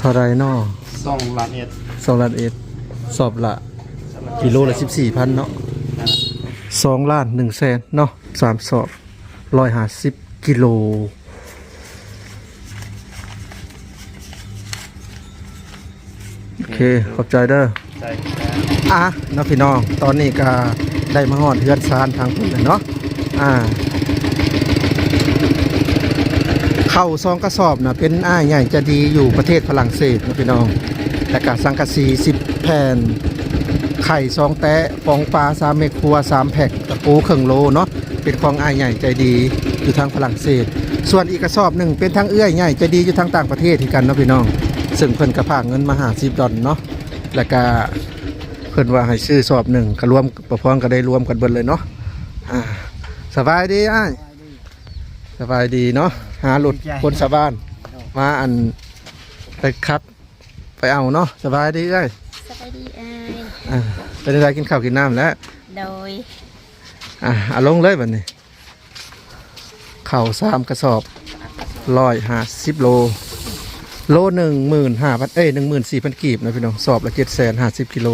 ເທົ່າໃດເນາະ? ສອງລ້ານເອັດ ສອງລ້ານເອັດ ສອບລະ ສອບລະ ກິໂລລະສິບສີ່ພັນເນາະ ອ່າ ສອງລ້ານໜຶ່ງແສນເນາະ ສາມສອບ ຮ້ອຍຫ້າສິບກິໂລ. ໂອເຄ ຂອບໃຈເດີ. ໃຈ ອ່ະ ເນາະພີ່ນ້ອງ ຕອນນີ້ກະໄດ້ມາຮອດເຮືອນຊານທາງພຸ້ນແລ້ວເນາະ. ອ່າ ເຂົ້າສອງກະສອບນະ ເປັນອ້າຍໃຫຍ່ໃຈດີຢູ່ປະເທດຝຣັ່ງເສດເນາະພີ່ນ້ອງ ແລະກະສັງກະສີສິບແຜ່ນ ໄຂ່ສອງແຕະ ປອງປາສາມແມ່ຄົວສາມແພັກ ຕະປູເຄິ່ງໂລເນາະ ເປັນຂອງອ້າຍໃຫຍ່ໃຈດີຢູ່ທາງຝຣັ່ງເສດ. ສ່ວນອີກກະສອບໜຶ່ງເປັນທາງເອື້ອຍໃຫຍ່ໃຈດີຢູ່ທາງຕ່າງປະເທດຄືກັນເນາະພີ່ນ້ອງ ເຊິ່ງເພິ່ນກະຝາກເງິນມາຫ້າສິບດອນເນາະ ແລະກະເພິ່ນວ່າໃຫ້ຊື້ສອບໜຶ່ງ ກະລວມ ປະພອງກະໄດ້ລວມກັນເບິດເລີຍເນາະ. ອ່າ ສະບາຍດີອ້າຍ. ສະບາຍດີເນາະ ຫາລົດຄົນຊາວບ້ານມາ ອັນ ໄປຂັບ ໄປເອົາເນາະ. ສະບາຍດີເອື້ອຍ. ສະບາຍດີອ້າຍ. ອ່າ ເປັນຈັ່ງໃດ ກິນເຂົ້າກິນນ້ຳແລ້ວ? ໂດຍ. ອ່າ ເອົາລົງເລີຍບັດນີ້ ເຂົ້າສາມກະສອບ ຮ້ອຍຫ້າສິບໂລ ໂລໜຶ່ງໝື່ນຫ້າພັນ ເອີຍ ໜຶ່ງໝື່ນສີ່ພັນກີບນະພີ່ນ້ອງ ສອບລະເຈັດແສນຫ້າສິບກິໂລ.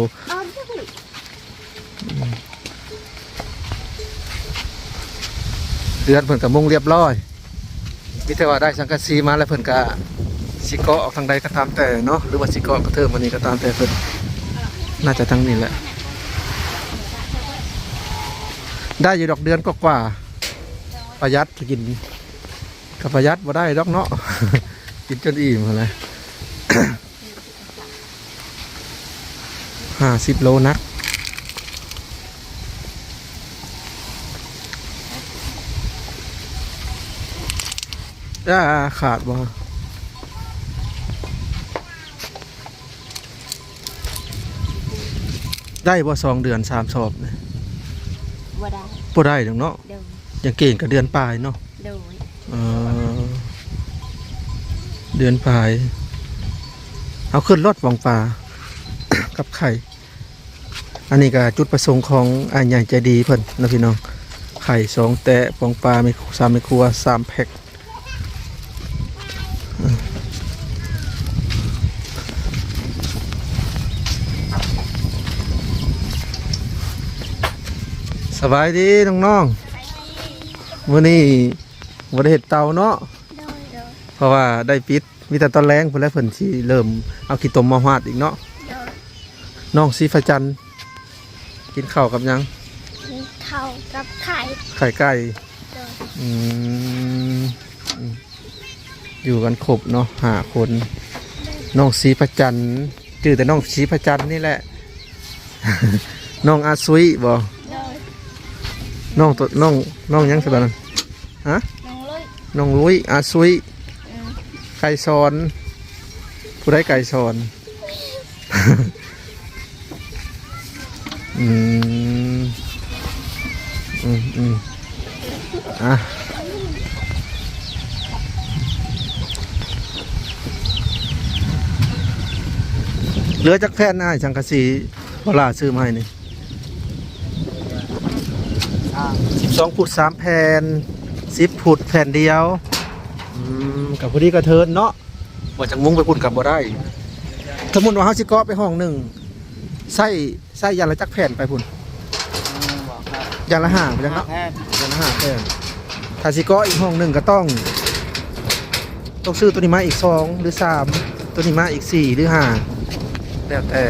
ເຮືອນເພິ່ນກະມຸງລຽບລ້ອຍ ມີແຕ່ວ່າໄດ້ສັງກະສີມາແລ້ວ ເພິ່ນກະຊິເກາະອອກທາງໃດກະຕາມແຕ່ເນາະ ຫຼືວ່າຊິເກາະກະເທີບອັນນີ້ກະຕາມແຕ່ເພິ່ນ ໜ້າຈະທາງນີ້ແຫຼະ. ໄດ້ຢູ່ດອກເດືອນກວ່າໆ ປະຢັດ ກິນກະປະຢັດບໍ່ໄດ້ດອກເນາະ ກິນຈົນອີ່ມຫັ້ນແຫຼະ. ຫ້າສິບໂລໜັກ ອ່າ ຂາດບໍ່? ໄດ້ບໍ່ສອງເດືອນສາມສອບນີ້? ບໍ່ໄດ້ ບໍ່ໄດ້ດອກເນາະ. ໂດຍ. ຍັງເກນກະເດືອນປາຍເນາະ. ໂດຍ. ເອີ ເດືອນປາຍ ເອົາຂຶ້ນລົດປອງປາກັບໄຂ່. ອັນນີ້ກະຈຸດປະສົງຂອງອ້າຍໃຫຍ່ໃຈດີເພິ່ນເນາະພີ່ນ້ອງ ໄຂ່ສອງແຕະ ປອງປາ ແມ່ ສາມແມ່ຄົວ ສາມແພັກ. ສະບາຍດີນ້ອງໆ ມື້ນີ້ບໍ່ໄດ້ເຮັດເຕົາເນາະ. ໂດຍ ໂດຍ. ເພາະວ່າໄດ້ປິດ ມີແຕ່ຕອນແລງພຸ້ນແຫຼະ ເພິ່ນຊິເລີ່ມເອົາຂີ້ຕົມມາຫວາດອີກເນາະ. ໂດຍ. ນ້ອງສີພະຈັນ ກິນເຂົ້າກັບຫຍັງ? ກິນເຂົ້າກັບໄຂ່ ໄຂ່ໄກ່. ໂດຍ. ອືມ ອືມ ຢູ່ກັນຄົບເນາະ ຫ້າຄົນ. ໂດຍ. ນ້ອງສີພະຈັນ ຈື່ແຕ່ນ້ອງສີພະຈັນນີ້ແຫຼະ. ນ້ອງອາຊຸຍບໍ່? ໂດຍ. ນ້ອງໂຕ ນ້ອງ ນ້ອງຫຍັງຊະບັດນັ້ນ? ຮະ? ນ້ອງລຸ້ຍ ນ້ອງລຸ້ຍ ອາຊຸຍ. ອືມ. ໄກສອນ ຜູ້ໃດໄກສອນ? ອືມ ອືມ ອືມ ອ່ະ ເຫຼືອຈັກແຜ່ນອ້າຍ ສັງກະສີບໍ່ຫຼ້າຊື້ມາໃຫ້ນີ້? ສິບສອງຟຸດສາມແຜ່ນ ສິບຟຸດແຜ່ນດຽວ. ອືມ ກະພໍດີກະເທີນເນາະ. ວ່າຈັ່ງມຸງໄປພຸ້ນກະບໍ່ໄດ້. ສົມມຸດວ່າເຮົາຊິເກາະໄປຫ້ອງໜຶ່ງ ໃຊ້ ໃຊ້ຢ່າງລະຈັກແຜ່ນໄປພຸ້ນ? ຢ່າງລະຫ້າ ຢ່າງລະຫ້າແຜ່ນ. ຢ່າງລະຫ້າແຜ່ນ. ຖ້າຊິເກາະອີກຫ້ອງໜຶ່ງກະຕ້ອງ ຕ້ອງຊື້ໂຕນີ້ມາອີກສອງ ຫຼື ສາມ ໂຕນີ້ມາອີກສີ່ ຫຼື ຫ້າ ແລ້ວແຕ່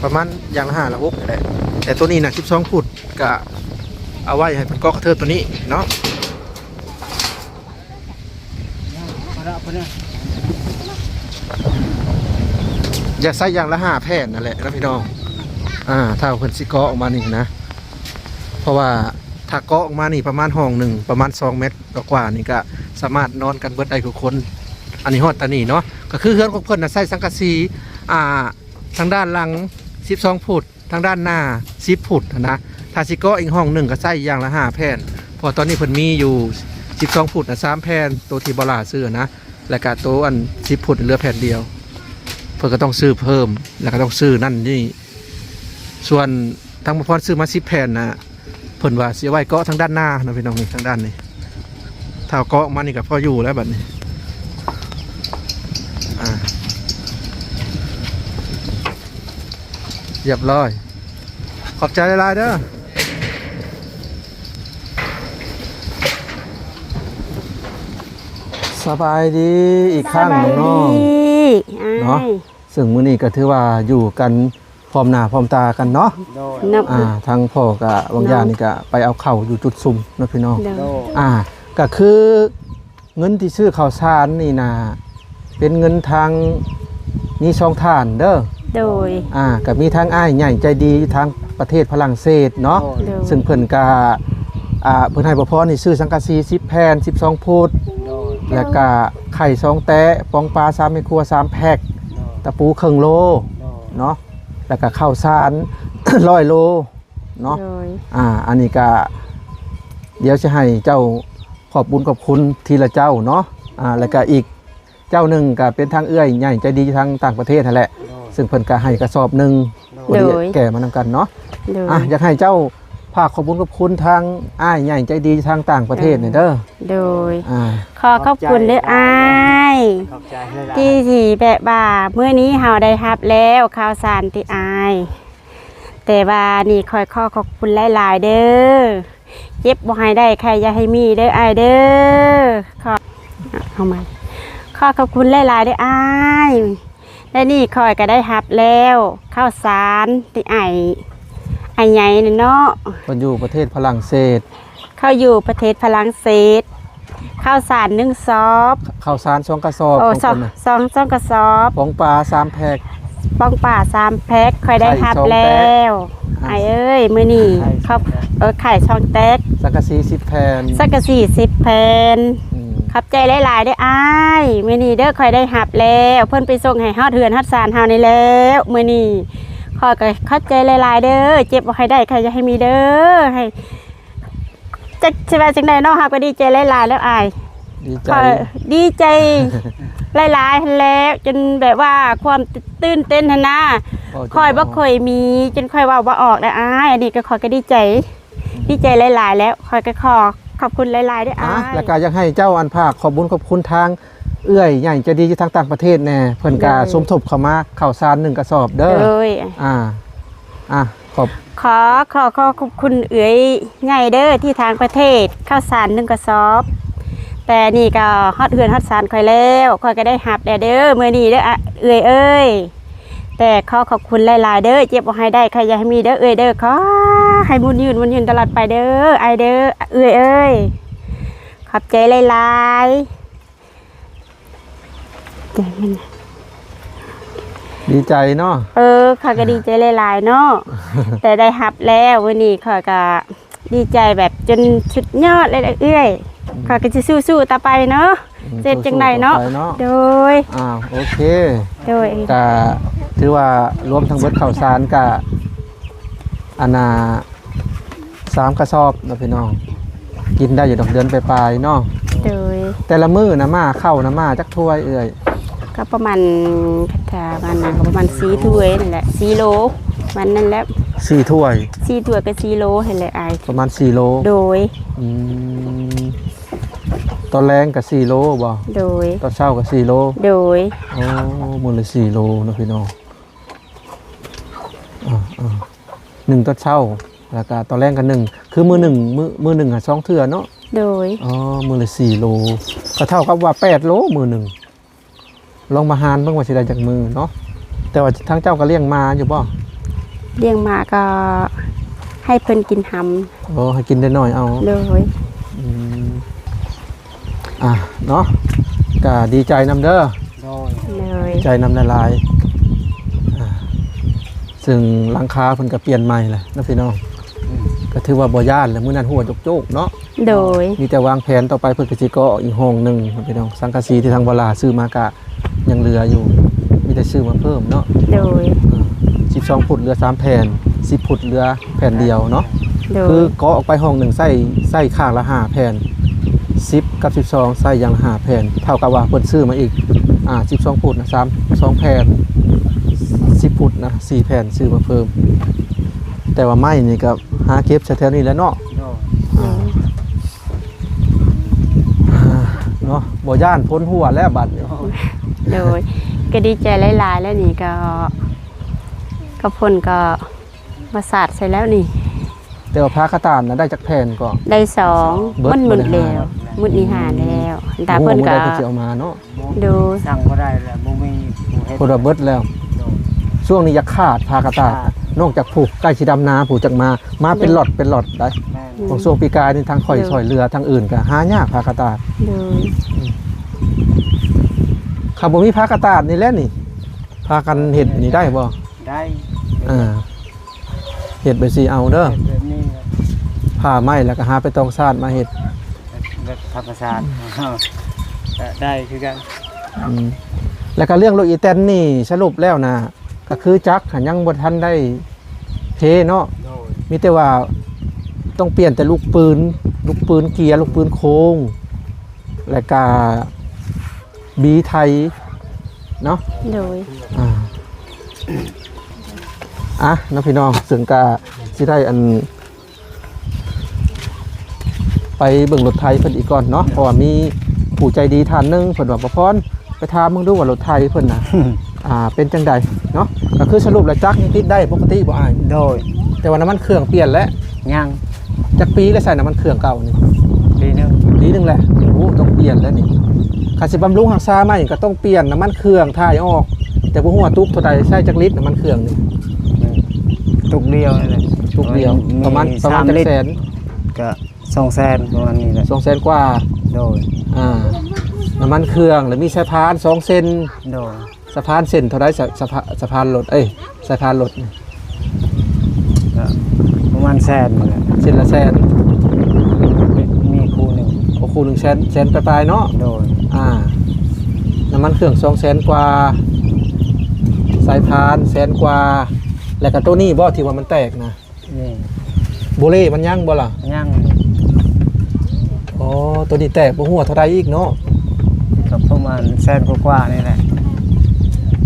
ປະມານຢ່າງລະຫ້າ ຫຼື ຫົກນີ້ແຫຼະ. ແຕ່ໂຕນີ້ນະ ສິບສອງຟຸດ ກະເອົາໄວ້ໃຫ້ເພິ່ນເກາະກະເທີບໂຕນີ້ເນາະ. ຢ່າໃສ່ຢ່າງລະຫ້າແຜ່ນນັ້ນແຫຼະເນາະພີ່ນ້ອງ. ອ່າ ຖ້າເພິ່ນຊິເກາະອອກມານີ້ນະ ເພາະວ່າຖ້າເກາະອອກມານີ້ປະມານຫ້ອງໜຶ່ງ ປະມານສອງແມັດກວ່າໆນີ້ ກະສາມາດນອນກັນເບິດໄດ້ທຸກຄົນ. ອັນນີ້ຮອດຕານີ້ເນາະ ກະຄືເຮືອນຂອງເພິ່ນນະ ໃສ່ສັງກະສີ ອ່າ ທາງດ້ານຫຼັງສິບສອງຟຸດ ທາງດ້ານໜ້າສິບຟຸດຫັ້ນນະ. ຖ້າຊິເກາະອີກຫ້ອງໜຶ່ງກະໃຊ້ຢ່າງລະຫ້າແຜ່ນ ເພາະວ່າຕອນນີ້ເພິ່ນມີຢູ່ສິບສອງຟຸດນະ ສາມແຜ່ນ ໂຕທີ່ບໍ່ຫຼ້າຊື້ນະ ແລ້ວກະໂຕອັນສິບຟຸດເຫຼືອແຜ່ນດຽວ. ເພິ່ນກະຕ້ອງຊື້ເພີ່ມ ແລ້ວກະຕ້ອງຊື້ນັ້ນນີ້. ສ່ວນທາງບ່າວພອນຊື້ມາສິບແຜ່ນນະ ເພິ່ນວ່າຊິເອົາໄວ້ເກາະທາງດ້ານໜ້າເນາະພີ່ນ້ອງ ນີ້ທາງດ້ານນີ້. ຖ້າເກາະອອກມານີ້ກະພໍຢູ່ແລ້ວບັດນີ້. ອ່າ ຮຽບຮ້ອຍ. ຂອບໃຈຫຼາຍໆເດີ. ສະບາຍດີອີກຄັ້ງ ສະບາຍດີ ນ້ອງໆ ອ້າຍ ເນາະ. ເຊິ່ງມື້ນີ້ກໍຖືວ່າຢູ່ກັນພ້ອມໜ້າພ້ອມຕາກັນເນາະ. ໂດຍ ເນາະ. ອ່າ ທາງພໍ່ກະຫວ່າງຢ່າງນີ້ກະໄປເອົາເຂົ້າຢູ່ຈຸດຊຸມເນາະພີ່ນ້ອງ. ໂດຍ ໂດຍ. ອ່າ ກະຄື ເງິນທີ່ຊື້ເຂົ້າສານນີ້ນະ ເປັນເງິນທາງ ມີສອງທ່ານເດີ. ໂດຍ. ອ່າ ກະມີທາງອ້າຍໃຫຍ່ໃຈດີຢູ່ທາງປະເທດຝຣັ່ງເສດເນາະ. ໂດຍ. ເຊິ່ງເພິ່ນກະ ອ່າ ເພິ່ນໃຫ້ພໍ່ພອນນີ້ຊື້ສັງກະສີສິບແຜ່ນ ສິບສອງຟຸດ. ໂດຍ. ແລ້ວກະໄຂ່ສອງແຕະ ປອງປາສາມແມ່ຄົວສາມແພັກ. ໂດຍ. ຕະປູເຄິ່ງໂລ. ໂດຍ. ເນາະ. ແລ້ວກະເຂົ້າສານຮ້ອຍໂລ. ເນາະ. ໂດຍ. ອ່າ ອັນນີ້ກະ ດຽວຊິໃຫ້ເຈົ້າຂອບບຸນຂອບຄຸນທີລະເຈົ້າເນາະ. ອ່າ ແລ້ວກະອີກເຈົ້າໜຶ່ງກະເປັນທາງເອື້ອຍໃຫຍ່ໃຈດີຢູ່ທາງຕ່າງປະເທດຫັ້ນແຫຼະ. ໂດຍ. ເຊິ່ງເພິ່ນກະໃຫ້ກະສອບໜຶ່ງ. ໂດຍ. ພໍດີແກ່ມານຳກັນເນາະ. ໂດຍ. ອ່າ ຢາກໃຫ້ເຈົ້າຝາກຂອບບຸນຂອບຄຸນທາງອ້າຍໃຫຍ່ໃຈດີຢູ່ທາງຕ່າງປະເທດນີ້ເດີ. ໂດຍ. ອ່າ ຂໍຂອບຄຸນເດີອ້າຍ ຂອບໃຈຫຼາຍໆ ທີ່ ທີ່ແບບວ່າມື້ນີ້ເຮົາໄດ້ຮັບແລ້ວເຂົ້າສານຕິອ້າຍ. ແຕ່ວ່ານີ້ຂ້ອຍຂໍຂອບຄຸນຫຼາຍໆເດີ. ເຈັບບໍ່ໃຫ້ໄດ້ ໄຂ້ຢ່າໃຫ້ມີເດີອ້າຍເດີ. ຂໍ ເອົາໃໝ່ ຂໍຂອບຄຸນຫຼາຍໆເດີອ້າຍ. ແລະນີ້ຂ້ອຍກໍໄດ້ຮັບແລ້ວເຂົ້າສານທີ່ອ້າຍ ອ້າຍໃຫຍ່ນັ້ນເນາະ. ເພິ່ນຢູ່ປະເທດຝຣັ່ງເສດ. ເຂົາຢູ່ປະເທດຝຣັ່ງເສດ. ເຂົ້າສານໜຶ່ງສອບ. ເຂົ້າສານສອງກະສອບ. ໂອ້ ຂອງເພິ່ນນະ ສອງ ສອງກະສອບ. ປອງປາສາມແພັກ. ປອງປາສາມແພັກ ຂ້ອຍໄດ້ຮັບແລ້ວ. ໄຂ່ສອງແຕະ. ອ້າຍເອີຍ ມື້ນີ້ ໄຂ່ສອງແຕະ. ເອີ ໄຂ່ສອງແຕະ. ສັງກະສີສິບແຜ່ນ. ສັງກະສີສິບແຜ່ນ. ອືມ ຂອບໃຈຫຼາຍໆເດີອ້າຍ. ມື້ນີ້ເດີ ຂ້ອຍໄດ້ຮັບແລ້ວ. ເພິ່ນໄປສົ່ງໃຫ້ຮອດເຮືອນຮອດຊານເຮົານີ້ແລ້ວ. ມື້ນີ້ຂ້ອຍກໍຂອບໃຈຫຼາຍໆເດີ. ເຈັບບໍ່ໃຫ້ໄດ້ ໄຂ້ຢ່າໃຫ້ມີເດີ. ໃຫ້ ຈັກຊິວ່າຈັ່ງໃດເນາະ ເຮົາກໍດີໃຈຫຼາຍໆແລ້ວອ້າຍ. ດີໃຈ ຂ້ອຍດີໃຈຫຼາຍໆຫັ້ນແຫຼະ ຈົນແບບວ່າຄວາມຕື່ນເຕັ້ນຫັ້ນນະ ຂ້ອຍບໍ່ຄ່ອຍມີ ຈົນຂ້ອຍເວົ້າບໍ່ອອກແລ້ວອ້າຍ. ອັນນີ້ກໍຂ້ອຍກໍດີໃຈ ອືມ ດີໃຈຫຼາຍໆແລ້ວ. ຂ້ອຍກໍຂໍຂອບຄຸນຫຼາຍໆເດີອ້າຍ. ອ່າ ແລ້ວກໍຢາກໃຫ້ເຈົ້າ ອັນ ຝາກຂອບບຸນຂອບຄຸນທາງເອື້ອຍໃຫຍ່ໃຈດີຢູ່ທາງຕ່າງປະເທດແດ່ ເພິ່ນກໍ ໂດຍ ສົມທົບເຂົ້າມາເຂົ້າສານໜຶ່ງກະສອບເດີ. ໂດຍ. ອ່າ ອ່າ ຂອບ ຂໍ ຂໍ ຂໍຂອບຄຸນເອື້ອຍໃຫຍ່ເດີ ທີ່ທາງປະເທດເຂົ້າສານໜຶ່ງກະສອບ. ແຕ່ນີ້ກໍຮອດເຮືອນຮອດຊານຂ້ອຍແລ້ວ ຂ້ອຍກໍໄດ້ຮັບແລ້ວເດີ ມື້ນີ້ເດີ ອະ ເອື້ອຍເອີຍ. ແຕ່ຂໍຂອບຄຸນຫຼາຍໆເດີ ເຈັບບໍ່ໃຫ້ໄດ້ ໄຂ້ຢ່າໃຫ້ມີເດີ ເອື້ອຍເດີ. ຂໍໃຫ້ໝູນຍືນ ໝູນຍືນຕະຫຼອດໄປເດີ ອ້າຍເດີ ເອື້ອຍເອີຍ. ຂອບໃຈຫຼາຍໆ. ໃຈມັນ ດີໃຈເນາະ. ເອີ ຂ້ອຍກໍດີໃຈຫຼາຍໆເນາະ ແຕ່ໄດ້ຮັບແລ້ວ. ມື້ນີ້ຂ້ອຍກໍດີໃຈແບບຈົນສຸດຍອດເລີຍເອື້ອຍ. ອືມ ຂ້ອຍກໍຊິສູ້ໆຕໍ່ໄປເນາະ. ອືມ ເຮັດຈັ່ງໃດເນາະ. ສູ້ໆຕໍ່ໄປເນາະ. ໂດຍ. ອ້າວ ໂອເຄ. ໂດຍ. ກໍຖືວ່າລວມທັງເບິດເຂົ້າສານກໍ ອັນນ່າ ສາມກະສອບເນາະພີ່ນ້ອງ ກິນໄດ້ຢູ່ດອກ ເດືອນປາຍໆເນາະ. ໂດຍ. ແຕ່ລະມື້ນະ ມາເຂົ້ານະ ມາຈັກຖ້ວຍເອື້ອຍ? ກໍປະມານ ຖ້າວ່ານັ້ນກໍປະມານສີ່ຖ້ວຍນັ້ນແຫຼະ ສີ່ໂລ ປະມານນັ້ນແຫຼະ. ສີ່ຖ້ວຍ ສີ່ຖ້ວຍກໍສີ່ໂລຫັ້ນແຫຼະອ້າຍ ປະມານສີ່ໂລ. ໂດຍ. ອືມ ຕອນແລງກໍສີ່ໂລບໍ່? ໂດຍ. ຕອນເຊົ້າກໍສີ່ໂລ. ໂດຍ. ໂອ້ ມື້ລະສີ່ໂລເນາະພີ່ນ້ອງ. ອ່າໆ ໜຶ່ງຕອນເຊົ້າ ແລ້ວກະຕອນແລງກະໜຶ່ງ ຄືມື້ໜຶ່ງ ມື້ ມື້ໜຶ່ງຫາສອງເທື່ອເນາະ. ໂດຍ. ອໍ ມື້ລະສີ່ໂລ ກໍເທົ່າກັບວ່າແປດໂລມື້ໜຶ່ງ. ລອງມາຫານເບິ່ງວ່າຊິໄດ້ຈັກມື້ເນາະ. ແຕ່ວ່າທາງເຈົ້າກໍລ້ຽງໝາຢູ່ບໍ່? ລ້ຽງໝາກໍໃຫ້ເພິ່ນກິນຮຳ. ອໍ ໃຫ້ກິນໄດ້ໜ້ອຍເອົາ. ໂດຍ. ອືມ ອ່າ ເນາະ ກະດີໃຈນຳເດີ. ໂດຍ. ໂດຍ. ໃຈນຳຫຼາຍໆ ອ່າ ເຊິ່ງຫຼັງຄາເພິ່ນກະປ່ຽນໃໝ່ແຫຼະເນາະພີ່ນ້ອງ. ອືມ ກະຖືວ່າບໍ່ຢ້ານແຫຼະ ມື້ນັ້ນຮົ່ວໂຈກໆເນາະ. ໂດຍ. ມີແຕ່ວາງແຜນຕໍ່ໄປ ເພິ່ນກະຊິກໍ່ອີກຫ້ອງໜຶ່ງພີ່ນ້ອງ. ສັງກະສີທີ່ທາງບໍ່ຫຼ້າຊື້ມາກະ ຍັງເຫຼືອຢູ່ ມີແຕ່ຊື້ມາເພີ່ມເນາະ. ໂດຍ. ເອີ ສິບສອງຟຸດເຫຼືອສາມແຜ່ນ ສິບຟຸດເຫຼືອແຜ່ນດຽວເນາະ. ໂດຍ. ຄືເກາະອອກໄປຫ້ອງໜຶ່ງ ໃຊ້ ໃຊ້ຂ້າງລະຫ້າແຜ່ນ ສິບກັບສິບສອງໃຊ້ຢ່າງລະຫ້າແຜ່ນ ເທົ່າກັບວ່າເພິ່ນຊື້ມາອີກ ອ່າ ສິບສອງຟຸດນະ ສາມ ສອງແຜ່ນ ສິບຟຸດນະ ສີ່ແຜ່ນ ຊື້ມາເພີ່ມ. ແຕ່ວ່າໄມ້ນີ້ກໍຫາເກັບແຖວໆນີ້ແຫຼະເນາະ. ໂດຍ. ອ່າ ເນາະ ບໍ່ຢ້ານຝົນຮົ່ວແລ້ວບັດນີ້. ໂດຍ. ກໍດີໃຈຫຼາຍໆ ແລ້ວນີ້ກໍ ກໍເພິ່ນກໍມາສາດໃສ່ແລ້ວນີ້. ແຕ່ວ່າຜ້າກະຕ່ານນະ ໄດ້ຈັກແຜ່ນກໍ? ໄດ້ສອງ. ເບິດ ມັນໝົດແລ້ວ. ໝົດນີ້ຫ້າແລ້ວ. ຕາເພິ່ນກໍ ບໍ່ຮູ້ມື້ໃດເພິ່ນຊິເອົາມາເນາະ. ໂດຍ. ສັ່ງບໍ່ໄດ້ແລ້ວ ບໍ່ມີຜູ້ເຮັດ. ເພິ່ນວ່າເບິດແລ້ວ. ໂດຍ. ຊ່ວງນີ້ຢາກຂາດຜ້າກະຕ່ານ. ຂາດ. ນອກຈາກຜູ້ໃກ້ຊິດຳນາ ຜູ້ຈັກມາ ມາເປັນ ໂດຍ ລັອດເປັນລັອດໄດ໋. ແມ່ນ. ອືມ. ຂອງຊ່ວງປີກາຍນີ້ ທາງຂ້ອຍ ໂດຍ ຊ່ອຍເຫຼືອທາງອື່ນກໍຫາຍາກຜ້າກະຕ່ານ. ໂດຍ. ອືມ. ຄັນບໍ່ມີຜ້າກະຕ່ານນີ້ແຫຼະນີ້ ພາກັນເຮັດນີ້ໄດ້ບໍ່? ໄດ້. ອ່າ ເຮັດແບບຊີ້ເອົາເດີ. ເຮັດແບບນີ້ແຫຼະ. ຜ້າໄມ້ແລ້ວກໍຫາໄປຕອງສາດມາເຮັດ ແບບທຳມະຊາດ. ອືມ. ກໍໄດ້ຄືກັນ. ອືມ. ແລ້ວກໍເລື່ອງລົດອີແຕນນີ້ ສະຫຼຸບແລ້ວນະ ກໍຄືຈັກຫັ້ນຍັງບໍ່ທັນໄດ້ເພເນາະ. ໂດຍ. ມີແຕ່ວ່າຕ້ອງປ່ຽນແຕ່ລູກປືນ ລູກປືນເກຍ ລູກປືນໂຄ້ງ ແລ້ວກໍ ບີໄທເນາະ. ໂດຍ. ອ່າ ອ່ະເນາະພີ່ນ້ອງ ເຊິ່ງກະຊິໄດ້ອັນ ໄປເບິ່ງລົດໄຖເພິ່ນອີກກ່ອນເນາະ ເພາະວ່າມີຜູ້ໃຈດີທ່ານໜຶ່ງ ເພິ່ນວ່າ ປະພອນ ໄປຖາມເບິ່ງດູວ່າລົດໄຖເພິ່ນນະ ອ່າ ເປັນຈັ່ງໃດເນາະ. ກໍຄືສະຫຼຸບແລ້ວຈັກຍັງຕິດໄດ້ປົກກະຕິບໍ່ອ້າຍ? ໂດຍ. ແຕ່ວ່ານ້ຳມັນເຄື່ອງປ່ຽນແລ້ວ? ຍັງ. ຈັກປີແລ້ວໃຊ້ນ້ຳມັນເຄື່ອງເກົ່ານີ້? ປີໜຶ່ງ. ປີໜຶ່ງແລ້ວ. ໂອ້ ຕ້ອງປ່ຽນແລ້ວນີ້. ຄັນຊິບຳລຸງຮັກສາໃໝ່ກໍຕ້ອງປ່ຽນນ້ຳມັນເຄື່ອງຖ່າຍອອກ. ແຕ່ບໍ່ຮູ້ວ່າຕຸກເທົ່າໃດ ໃຊ້ຈັກລິດນ້ຳມັນເຄື່ອງນີ້? ຕຸກດຽວນີ້ແຫຼະ. ຕຸກດຽວ. ປະມານ ປະມານຈັກແສນ? ກໍ ສອງແສນປະມານນີ້ແຫຼະ. ສອງແສນກວ່າ. ໂດຍ. ອ່າ ນ້ຳມັນເຄື່ອງ ແລ້ວມີສາຍພານສອງເສັ້ນ. ໂດຍ. ສາຍພານເສັ້ນເທົ່າໃດ? ສາຍ ສາຍພານລົດ ເອີຍ ສາຍພານລົດນີ້ ກໍປະມານແສນນີ້ແຫຼະ. ເສັ້ນລະແສນ. ມີ ມີຄູ່ໜຶ່ງ. ໂອ້ ຄູ່ໜຶ່ງແສນ ແສນປາຍໆເນາະ. ໂດຍ. ອ່າ ນ້ຳມັນເຄື່ອງສອງແສນກວ່າ ສາຍພານແສນກວ່າ ແລ້ວກໍໂຕນີ້ບໍ່ ທີ່ວ່າມັນແຕກນະ? ນີ້ ໂບເລມັນຍັງບໍ່ລະ? ຍັງ. ອໍ ໂຕນີ້ແຕກບໍ່ຮູ້ວ່າເທົ່າໃດອີກເນາະ? ກໍປະມານແສນກວ່າໆນີ້ແຫຼະ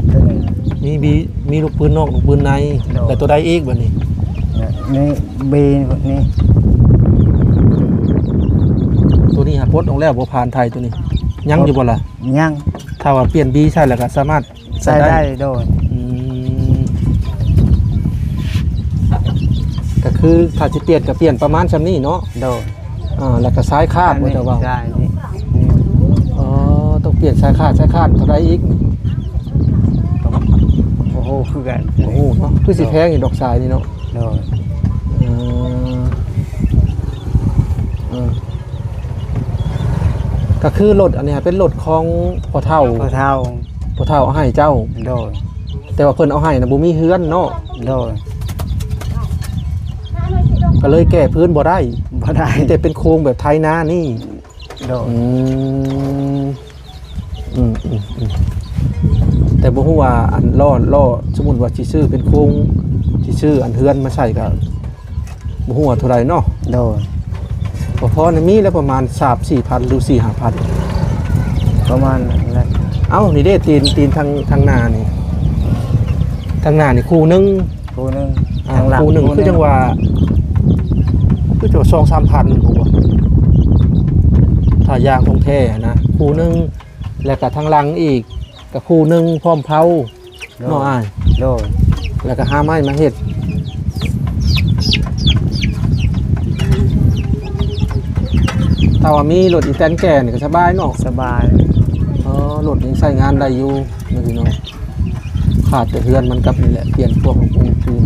ໂຕນີ້. ມີບີ ມີລູກປືນນອກ ລູກປືນໃນ. ໂດຍ. ແລ້ວໂຕໃດອີກບັດນີ້? ແລ້ວນີ້ບີນີ້. ໂຕນີ້ຫາປົດອອກແລ້ວບໍ່ ຜ່ານໄທໂຕນີ້? ຍັງຢູ່ບໍ່ລະ? ຍັງ. ຖ້າວ່າປ່ຽນບີໃສ່ແລ້ວກໍສາມາດ ໃຊ້ໄດ້. ໃຊ້ໄດ້. ໂດຍ. ອືມ ກໍຄືຖ້າຊິປ່ຽນກໍປ່ຽນປະມານຊ່ຳນີ້ເນາະ? ໂດຍ. ອ່າ ແລ້ວກໍສາຍຄາດ ອັນນີ້ ບໍ່ຈະເວົ້າ ສາຍນີ້. ອໍ ຕ້ອງປ່ຽນສາຍຄາດ ສາຍຄາດເທົ່າໃດອີກ? ກໍບໍ່ຮູ້ຄືກັນ ບໍ່ຮູ້ເນາະ. ຄືຊິແພງຢູ່ດອກສາຍນີ້ເນາະ? ໂດຍ. ເອີ ເອີ ກໍຄືລົດອັນນີ້ເປັນລົດຂອງພໍ່ເຖົ້າ ພໍ່ເຖົ້າ ພໍ່ເຖົ້າເອົາໃຫ້ເຈົ້າ? ໂດຍ. ແຕ່ວ່າເພິ່ນເອົາໃຫ້ນະ ບໍ່ມີເຮືອນເນາະ? ໂດຍ. ກໍເລີຍແກ້ພື້ນບໍ່ໄດ້? ບໍ່ໄດ້. ມີແຕ່ເປັນໂຄງແບບໄຖນານີ້? ໂດຍ. ອືມ ອືມ ອືມ ອືມ ແຕ່ບໍ່ຮູ້ວ່າອັນລໍ້ ລໍ້ ສົມມຸດວ່າຊິຊື້ເປັນໂຄງ ຊິຊື້ອັນເຮືອນມາໃສ່ກໍ ບໍ່ຮູ້ວ່າເທົ່າໃດເນາະ? ໂດຍ. ກໍພໍນີ້ມີແລ້ວປະມານສາມສີ່ພັນ ຫຼື ສີ່ຫ້າພັນ ປະມານນັ້ນແຫຼະ. ເອົ້າ ນີ້ເດ້ ຕີນ ຕີນທາງ ທາງໜ້ານີ້ ທາງໜ້ານີ້ຄູ່ໜຶ່ງ ຄູ່ໜຶ່ງ. ອ່າ ທາງຫຼັງຄູ່ໜຶ່ງ ຄູ່ໜຶ່ງ ຄືຈັ່ງວ່າ ຄືຈະສອງສາມພັນ ບໍ່ ຖ້າຢາງຂອງແທ້ນະ ຄູ່ໜຶ່ງ. ແລ້ວກໍທາງຫຼັງອີກ ກໍຄູ່ໜຶ່ງ ພ້ອມເຜົາ ໂດຍ ເນາະອ້າຍ? ໂດຍ. ແລ້ວກໍຫາໄມ້ມາເຮັດ. ຖ້າວ່າມີລົດອີແຕນແກ່ນີ້ກໍສະບາຍເນາະ? ສະບາຍ. ອໍ ລົດຍັງໃຊ້ງານໄດ້ຢູ່ເນາະພີ່ນ້ອງ. ຂາດແຕ່ເຮືອນມັນກັບນີ້ແຫຼະ ປ່ຽນພວກຂອງປູນຄືນ.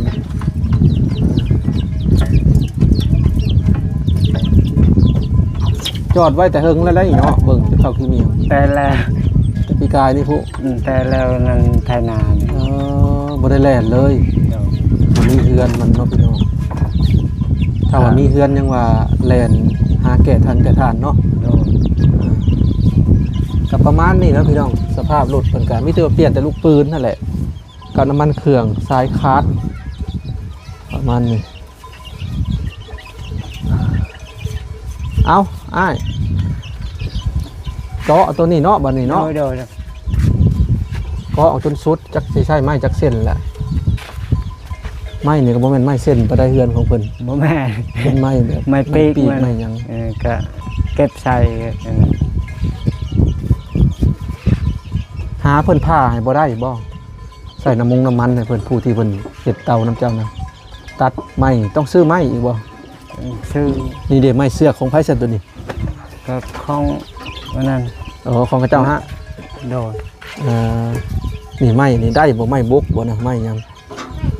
ຈອດໄວ້ແຕ່ເຫິງແລ້ວໄດ໋ເນາະ ເບິ່ງເຂົ້າຂີ້ໝິງ. ແຕ່ແລ້ວ ແຕ່ປີກາຍນີ້ພຸ້ນ. ອືມ ແຕ່ແລ້ວນັ້ນໄຖນານີ້. ເອີ ບໍ່ໄດ້ແລ່ນເລີຍ. ໂດຍ. ບໍ່ມີເຮືອນມັນເນາະພີ່ນ້ອງ. ຖ້າວ່າ ອ່າ ມີເຮືອນຍັງວ່າແລ່ນຫາແກ່ທານແກ່ທານເນາະ. ໂດຍ. ອ່າ ກໍປະມານນີ້ເນາະພີ່ນ້ອງ ສະພາບລົດເພິ່ນກໍມີແຕ່ວ່າປ່ຽນແຕ່ລູກປືນຫັ້ນແຫຼະ ກັບນ້ຳມັນເຄື່ອງ ສາຍຄາດ ປະມານນີ້. ເອົາ ອ້າຍ ເຈາະຕົວນີ້ເນາະ ບັດນີ້ເນາະ. ໂດຍ ໂດຍ ໂດຍ. ເຈາະເອົາຈົນສຸດ ຈັກຊິໃຊ້ໄມ້ຈັກເສັ້ນແຫຼະ. ໄມ້ນີ້ກໍບໍ່ແມ່ນໄມ້ເສັ້ນປານໃດ ເຮືອນຂອງເພິ່ນ ບໍ່ແມ່ນ ເປັນໄມ້ແບບ ໄມ້ປີກ ໄມ້ປີກ ໄມ້ຫຍັງ. ເອີ ກະເກັບໃສ່. ເອີ ຫາເພິ່ນຜ່າໃຫ້ບໍ່ໄດ້ບໍ່? ໃສ່ນ້ຳມົງນ້ຳມັນໃຫ້ເພິ່ນ ຜູ້ທີ່ເພິ່ນເຮັດເຕົານຳເຈົ້ານະ. ຕັດໄມ້ ຕ້ອງຊື້ໄມ້ອີກບໍ່? ຊື້. ນີ້ເດ້ ໄມ້ເຊືອກຂອງໃຜຊັ້ນໂຕນີ້? ກໍຂອງອັນນັ້ນ. ອໍ ຂອງເຂົາເຈົ້າຫະ? ໂດຍ. ເອີ ນີ້ໄມ້ນີ້ໄດ້ບໍ່? ໄມ້ບົກບໍ່ນະ? ໄມ້ຫຍັງ?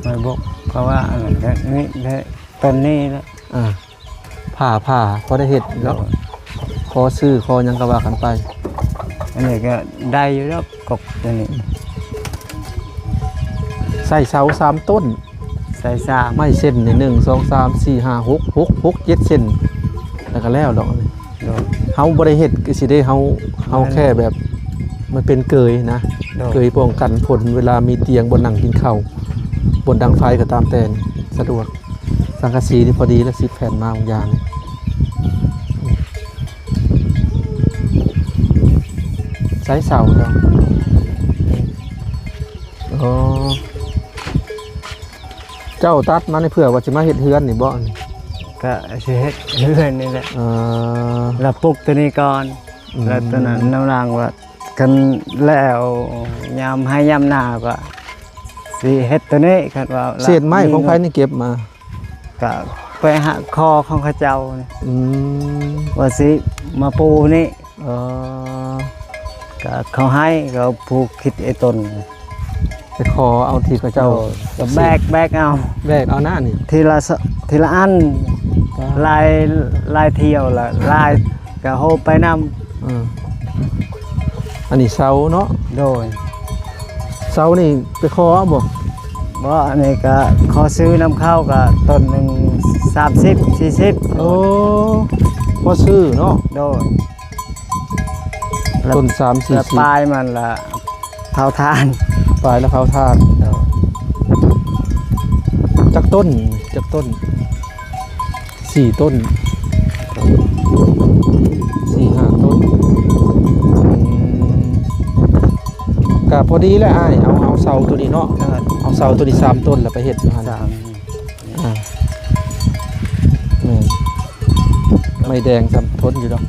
ໄມ້ບົກ ເພາະວ່າອັນນັ້ນແຫຼະ ນີ້ແຫຼະ ຕົ້ນນີ້ແຫຼະ. ອ່າ ຜ້າ ຜ້າພໍໄດ້ເຮັດເນາະ. ໂດຍ. ຂໍຊື້ຂໍຫຍັງກໍວ່າກັນໄປ. ອັນນີ້ກໍໄດ້ຢູ່ດອກ ກົກຕົວນີ້. ໃສ່ເສົາສາມຕົ້ນ. ໃສ່ສາມ. ໄມ້ເສັ້ນນີ້ ໜຶ່ງ ສອງ ສາມ ສີ່ ຫ້າ ຫົກ ຫົກ ຫົກ ເຈັດເສັ້ນ ແລ້ວກໍແລ້ວດອກ. ໂດຍ. ເຮົາບໍ່ໄດ້ເຮັດ ຄືຊິໄດ້ ເຮົາ ເຮົາແຄ່ແບບ ມັນເປັນເກີຍນະ. ໂດຍ. ເກີຍປ້ອງກັນຝົນ ເວລາມີຕຽງ ບ່ອນນັ່ງກິນເຂົ້າ ບ່ອນດັງໄຟກໍຕາມແຕ່ ສະດວກ. ສັງກະສີນີ້ພໍດີລະ ສິບແຜ່ນມາບາງຢ່າງ. ໃສ່ເສົາດອກ. ອໍ ເຈົ້າຕັດມານີ້ເພື່ອວ່າຊິມາເຮັດເຮືອນນີ້ບໍ່? ກະຊິເຮັດເຮືອນນີ້ແຫຼະ. ເອີ ລະປຸກຕົວນີ້ກ່ອນ. ອືມ. ລະຕົວນັ້ນນຳຫຼັງວ່າ ຄັນແລ້ວຍາມໄຮ່ຍາມນາກໍຊິເຮັດຕົວນີ້. ຄັນວ່າ ເສດໄມ້ຂອງໃຜນີ້ເກັບມາ? ກະໄປຫາຂໍຂອງເຂົາເຈົ້ານີ້. ອືມ. ວ່າຊິມາປູນີ້. ເອີ ກະເຂົາໃຫ້ ເຂົາຜູ້ຄິດໄອ້ຕົ້ນ ໄປຂໍເອົາທີ່ເຂົາເຈົ້າ. ໂດຍ. ກະແບກ ແບກເອົາ ແບກເອົານະນີ້ ທີລະ ທີລະອັນ. ຫຼາຍ ຫຼາຍຖ້ຽວລະຫຼາຍ ກະໂຮບໄປນຳ. ເອີ ອັນນີ້ເສົາເນາະ. ໂດຍ. ເສົານີ້ໄປຂໍເອົາບໍ່? ບໍ່ ອັນນີ້ກະຂໍຊື້ນຳເຂົາ ກະຕົ້ນໜຶ່ງສາມສິບ ສີ່ສິບ. ໂອ້ ພໍຊື້ເນາະ. ໂດຍ. ລະ ຕົ້ນສາມສີ່ສິບ ລະປາຍມັນລະເຜົາຖ່ານ. ປາຍລະເຜົາຖ່ານ. ໂດຍ. ຈັກຕົ້ນ? ຈັກຕົ້ນ? ສີ່ຕົ້ນ ສີ່ຫ້າຕົ້ນ. ອືມ ກະພໍດີແຫຼະອ້າຍ ເອົາ ເອົາເສົາໂຕນີ້ເນາະ. ເອີ ເອົາເສົາໂຕນີ້ສາມຕົ້ນ ລະໄປເຮັດຢູ່ຫັ້ນ. ສາມ. ອ່າ ແມ່ນ ໄມ້ແດງຊ້ຳທົນຢູ່ດອກ.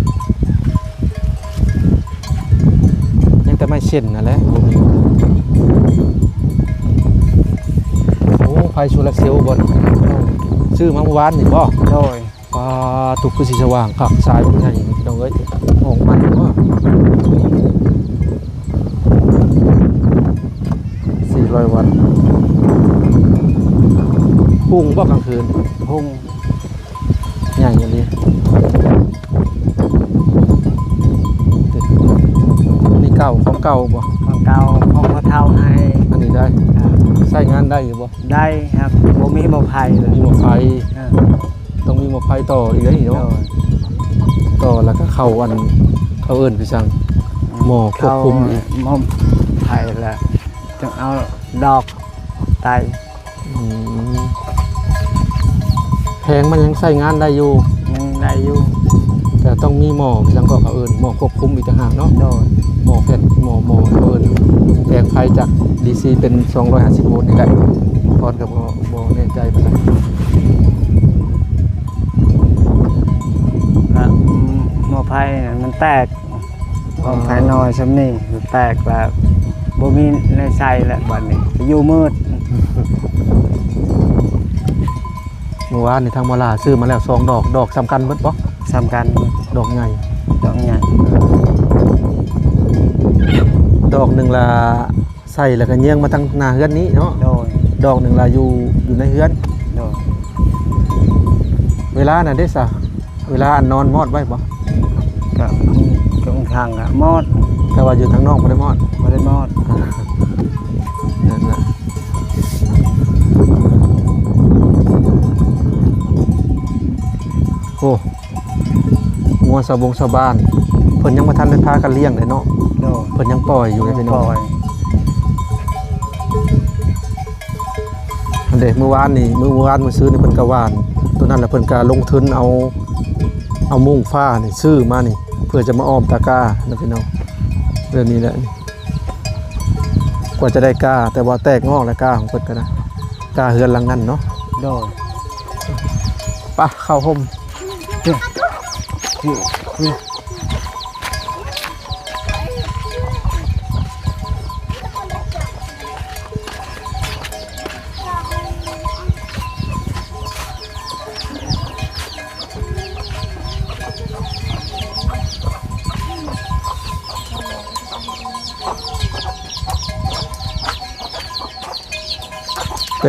ຍັງແຕ່ໄມ້ເສັ້ນຫັ້ນແຫຼະ ບໍ່ມີ. ໂອ້ ໄຟໂຊລາເຊວບໍ່ນີ້? ຊື້ມາມື້ວານນີ້ບໍ່? ໂດຍ. ປາ ຕຸກຄືຊິສະຫວ່າງຄັກ ສາຍບັກໃຫຍ່ພີ່ນ້ອງເອີຍ ອອກມາຢູ່ວ່າ ສີ່ຮ້ອຍວັດ. ຮຸ່ງບໍ່ກາງຄືນ? ຮຸ່ງ. ໃຫຍ່ອີ່ຫຼີ. ອັນນີ້ເກົ່າ ຂອງເກົ່າບໍ່? ຂອງເກົ່າ ຂອງພໍ່ເຖົ້າໃຫ້. ອັນນີ້ໄດ້ ອ່າ ໃຊ້ງານໄດ້ຢູ່ບໍ່? ໄດ້ຄັບ ບໍ່ມີໝໍ້ໄຟ. ບໍ່ມີໝໍ້ໄຟ. ເອີ ຕ້ອງມີໝໍ້ໄຟຕໍ່ອີກເດ້ເນາະ. ໂດຍ. ຕໍ່ແລ້ວກໍເຂົ້າອັນ ເຂົາເອີ້ນຄືຫຍັງ ໝໍ້ຄວບຄຸມອີກ ເຂົ້າໝໍ້ໄຟ ແລ້ວຈັ່ງເອົາດອກໄຕ້. ອືມ ແຜງມັນຍັງໃຊ້ງານໄດ້ຢູ່? ຍັງໄດ້ຢູ່ ແຕ່ຕ້ອງມີໝໍ້ ຈັ່ງກໍເຂົາເອີ້ນໝໍ້ຄວບຄຸມອີກຕ່າງຫາກເນາະ. ໂດຍ. ໝໍ້ແຜ່ນ ໝໍ້ ໝໍ້ເຂົາເອີ້ນ ແຜງໄຟຈາກດີຊີເປັນສອງຮ້ອຍຫ້າສິບໂວນນີ້ແຫຼະ ພອນກໍບໍ່ ບໍ່ແນ່ໃຈປານໃດ. ແລ້ວໝໍ້ໄຟມັນແຕກ ຂອງໄຟນ້ອຍຊ່ຳນີ້ແຕກແລ້ວ ບໍ່ມີແນວໃຊ້ແລ້ວ ບັດນີ້ຢູ່ມືດ. ມື້ວານນີ້ທາງໝໍລາຊື້ມາແລ້ວສອງດອກ ດອກສ່ຳກັນເບິດບໍ່? ສ່ຳກັນ. ດອກໃຫຍ່ ດອກໃຫຍ່. ດອກໜຶ່ງລະໃສ່ແລ້ວກໍເຍືອງມາທາງໜ້າເຮືອນນີ້ເນາະ. ໂດຍ. ດອກໜຶ່ງລະຢູ່ ຢູ່ໃນເຮືອນ. ໂດຍ. ເວລານັ້ນເດ້ຊະ ເວລາອັນນອນມອດໄວ້ບໍ່? ກະ ກະບາງຄັ້ງກະມອດ ແຕ່ວ່າຢູ່ທາງນອກບໍ່ໄດ້ມອດ. ບໍ່ໄດ້ມອດ. ນັ້ນລະ ໂອ້ ງົວຊາວບົງຊາວບ້ານ ເພິ່ນຍັງບໍ່ທັນໄດ້ພາກັນລ້ຽງເດ້ເນາະ. ໂດຍ. ເພິ່ນຍັງປ່ອຍຢູ່ເດ້ພີ່ນ້ອງ. ຍັງປ່ອຍ. ອັນເດ ມື້ວານນີ້ ມື້ ມື້ວານມື້ຊືນນີ້ເພິ່ນກະຫວ່ານໂຕນັ້ນ ແລ້ວເພິ່ນກະລົງທຶນເອົາ ເອົາມຸ້ງຟ້ານີ້ຊື້ມານີ້ ເພື່ອຈະມາອ້ອມຕາກ້ານະພີ່ນ້ອງ. ເລື່ອງນີ້ແຫຼະ ກວ່າຈະໄດ້ກ້າ ແຕ່ວ່າແຕກງອກແລ້ວກ້າຂອງເພິ່ນກະນະ ກ້າເຮືອນຫຼັງນັ້ນເນາະ. ໂດຍ. ປະ ເຂົ້າຮົ່ມ. ນີ້ ນີ້ ນີ້.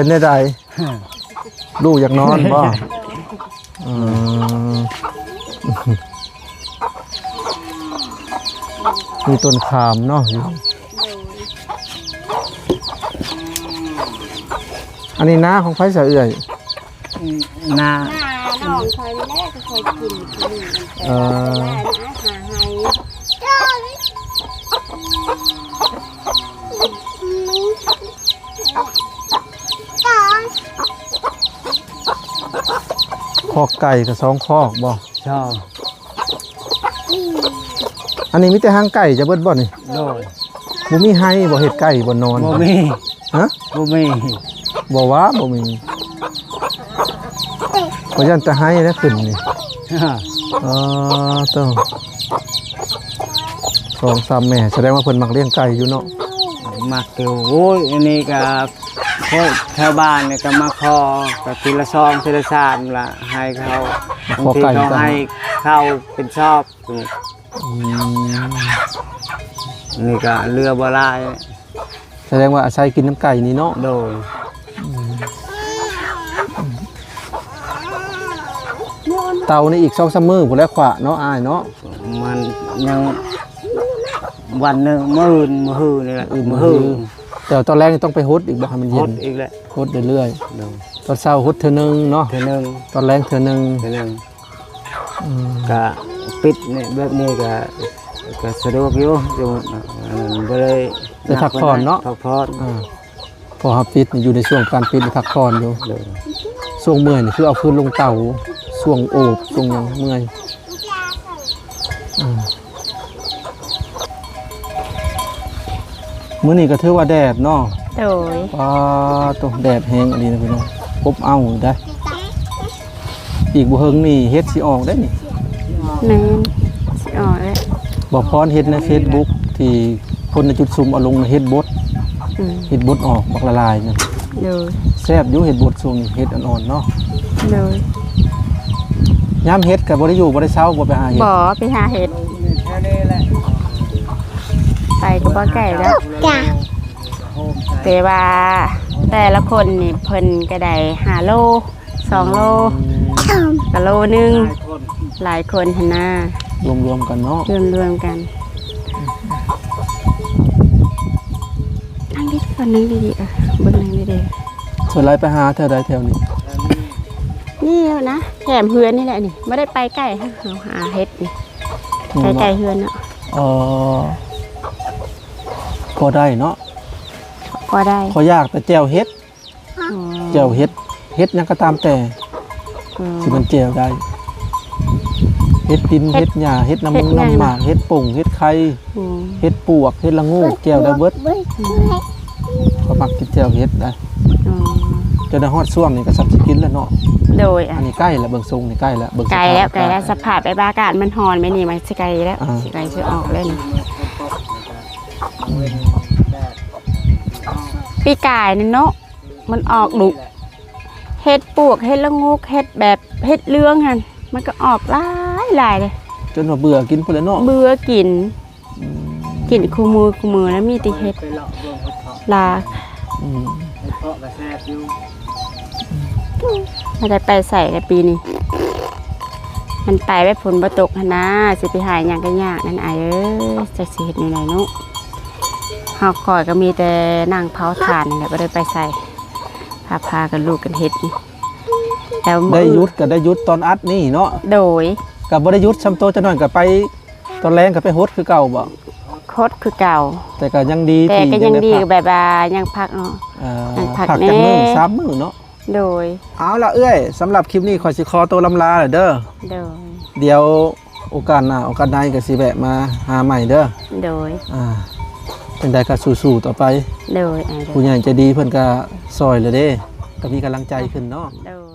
ປັນແນວໃດ? ລູກຢາກນອນບໍ່? ເອີ ມີຕົ້ນຂາມເນາະຢູ່. ອັນນີ້ນາຂອງໃຜຊະເອື້ອຍ? ນາ ນານ້ອງຂ້ອຍນີ້ແຫຼະ ກໍຂ້ອຍກິນ. ເອີ ຄອກໄກ່ກໍສອງຄອກບໍ່? ເຈົ້າ. ອັນນີ້ມີແຕ່ຫາງໄກ່ຈະເບິດບໍ່ນີ້? ໂດຍ. ບໍ່ມີໄຮ່ບໍ່ ເຮັດໄກ່ບ່ອນນອນ? ບໍ່ມີ. ຮະ? ບໍ່ມີ. ບໍ່ວ່າບໍ່ມີ ຂ້ອຍຢ້ານແຕ່ໄຮ່ແຫຼະຂຶ້ນນີ້. ອໍ ໂທ້ ສອງສາມແມ່ ສະແດງວ່າເພິ່ນມັກລ້ຽງໄກ່ຢູ່ເນາະ? ມັກຢູ່. ໂອ້ຍ ອັນນີ້ກໍ ໂອ້ຍ ແຖວບ້ານນີ້ກໍມາຂໍ ກໍທີລະສອງທີລະສາມລະ ໃຫ້ເຂົາ ມາຂໍໄກ່ ບາງທີເຂົາໃຫ້ເຂົ້າເປັນຊອບ. ອືມ ນີ້ກໍເຫຼືອບໍ່ຫຼາຍ. ສະແດງວ່າອາໄສກິນນຳໄກ່ນີ້ເນາະ? ໂດຍ. ອືມ ເຕົານີ້ອີກສອງສາມມື້ພຸ້ນແຫຼະຂວາເນາະ ອ້າຍເນາະ? ມັນຍັງ ວັນໜຶ່ງ ມື້ອື່ນ ມື້ຮືນີ້ແຫຼະ. ອືມ ມື້ຮື ມື້ຮື. ແຕ່ວ່າຕອນແລງນີ້ຕ້ອງໄປຫົດອີກບໍ່ ໃຫ້ມັນເຢັນ? ຫົດອີກແຫຼະ. ຫົດເລື້ອຍໆ. ໂດຍ. ຕອນເຊົ້າຫົດເທື່ອໜຶ່ງເນາະ? ເທື່ອໜຶ່ງ. ຕອນແລງເທື່ອໜຶ່ງ. ເທື່ອໜຶ່ງ. ອືມ ກະປິດນີ້ ແບບນີ້ກະ ກະສະດວກຢູ່ ຢູ່ ອັນນັ້ນບໍ່ໄດ້ ໄດ້ພັກຜ່ອນເນາະ? ພັກຜ່ອນ. ອ່າ ເພາະເຮົາປິດນີ້ ຢູ່ໃນຊ່ວງການປິດພັກຜ່ອນຢູ່. ໂດຍ. ຊ່ວງເມື່ອຍນີ້ຄືເອົາຄືນລົງເຕົາ ຊ່ວງໂອບ ຊ່ວງຫຍັງເມື່ອຍ. ອືມ ມື້ນີ້ກໍຖືວ່າແດດເນາະ? ໂດຍ. ປາໂທ້ ແດດແຮງອີ່ຫຼີນະພີ່ນ້ອງ ອົບເອົ້າໄດ໋. ອີກບໍ່ເຫິງນີ້ເຫັດຊິອອກໄດ໋ນີ້. ແມ່ນ ຊິອອກແລ້ວ. ບໍ່ພອນເຫັນໃນເຟສບຸກທີ່ຄົນໃນຈຸດຊຸມເອົາລົງ ເຫັດບົດ. ອືມ ເຫັດບົດອອກບັກຫຼາຍໆນັ້ນ. ໂດຍ. ແຊບຢູ່ເຫັດບົດຊ່ວງນີ້ ເຫັດອ່ອນໆເນາະ. ໂດຍ. ຍາມເຫັດກໍບໍ່ໄດ້ຢູ່ບໍ່ໄດ້ເຊົາ ບໍ່ໄປຫາເຫັດ? ບໍ່ ໄປຫາເຫັດ ໄປກໍບໍ່ໄກແລ້ວ. ແຕ່ວ່າແຕ່ລະຄົນນີ້ເພິ່ນກໍໄດ້ຫ້າໂລ ສອງໂລ ອືມ ກໍໂລໜຶ່ງ. ຫຼາຍຄົນ ຫຼາຍຄົນຫັ້ນນາ ລວມໆກັນເນາະ. ລວມໆກັນ. ນັ່ງດີໆ ນັ່ງດີໆ ເອີ ເບິ່ງນັ່ງດີໆ. ສ່ວນຫຼາຍໄປຫາແຖວໃດແຖວນີ້? ນີ້ນະ ແຄມເຮືອນນີ້ແຫຼະນີ້ ບໍ່ໄດ້ໄປໄກ ເຮົາຫາເຫັດນີ້ ອືມ ໄປໄກເຮືອນເນາະ. ອໍ ພໍໄດ້ເນາະ ພໍໄດ້. ຂ້ອຍຢາກແຕ່ແຈ່ວເຫັດ. ອໍ ແຈ່ວເຫັດ ເຫັດຫຍັງກໍຕາມແຕ່ ອໍ ທີ່ມັນແຈ່ວໄດ້ ເຫັດດິນ ເຫັດ ເຫັດຫຍ້າ ເຫັດນ້ຳ ເຫັດຫຍັງ ນ້ຳໝາກ ເຫັດປົງ ເຫັດໄຂ່ ອືມ ເຫັດປວກ ເຫັດລະໂງກ ແຈ່ວໄດ້ເບິດ. ອືມ ຂ້ອຍມັກກິນແຈ່ວເຫັດໄດ໋. ອໍ ຈົນໄດ້ຮອດຊ່ວງນີ້ກໍສ່ຳຊິກິນແລ້ວເນາະ. ໂດຍ. ອັນນີ້ໃກ້ແລ້ວ ເບິ່ງຊົງນີ້ໃກ້ແລ້ວ ເບິ່ງ ໃກ້ແລ້ວ ໃກ້ແລ້ວ ສະພາບແບບອາກາດມັນຮ້ອນແບບນີ້ ມັນຊິໃກ້ແລ້ວ ອ່າ ຊິໃກ້ຊິອອກແລ້ວນີ້. ອືມ ປີກາຍນີ້ເນາະ ມັນອອກດຸ ເຫັດປວກ ເຫັດລະໂງກ ເຫັດແບບ ເຫັດເຫຼືອງຫັ້ນ ມັນກໍອອກຫຼາຍໆເລີຍ ຈົນວ່າເບື່ອກິນພຸ້ນແຫຼະເນາະ. ເບື່ອກິນ. ອືມ ກິນຄູ່ມື້ຄູ່ມື້ແລ້ວມີແຕ່ເຫັດ ໄປເລາະເບິ່ງເຫັດເຜາະ ລາ. ອືມ ເຫັດເຜາະກໍແຊບຢູ່. ບໍ່ໄດ້ໄປໃສແລ້ວປີນີ້ ມັນໄປແບບຝົນບໍ່ຕົກຫັ້ນນາ ຊິໄປຫາຫຍັງກໍຍາກນັ້ນ ອ້າຍເອີຍ ຈັກຊິເຮັດແນວໃດເນາະ. ເຮົາຂ້ອຍກໍມີແຕ່ນັ່ງເຜົາຖ່ານນີ້ແຫຼະ ບໍ່ໄດ້ໄປໃສ ພາ ພາກັນລູກກັນເຮັດນີ້. ແລ້ວໄດ້ຢຸດກໍໄດ້ຢຸດຕອນອັດນີ້ເນາະ. ໂດຍ. ກໍບໍ່ໄດ້ຢຸດຊ່ຳໂຕ ຈັກໜ້ອຍກໍໄປ ຕອນແລງກໍໄປຫົດຄືເກົ່າບໍ່? ຫົດຄືເກົ່າ. ແຕ່ກໍຍັງດີ ແຕ່ກໍຍັງດີ ທີ່ຍັງໄດ້ພັກ ແບບວ່າຍັງພັກເນາະ. ເອີ ຍັງພັກ ພັກຈັກມື້ ແດ່ ສາມມື້ເນາະ. ໂດຍ. ເອົາລະເອື້ອຍ ສຳລັບຄລິບນີ້ຂ້ອຍຊິຂໍໂຕລຳລາແລ້ວເດີ. ໂດຍ. ດຽວໂອກາດໜ້າໂອກາດໃນກໍຊິແວະມາຫາໃໝ່ເດີ. ໂດຍ. ອ່າ ຈັ່ງໃດກໍສູ້ໆຕໍ່ໄປ. ໂດຍ ອ້າຍ. ຜູ້ໃຫຍ່ໃຈດີເພິ່ນກໍຊ່ອຍແລ້ວເດ້ ກໍມີກຳລັງໃຈຂຶ້ນເນາະ. ໂດຍ.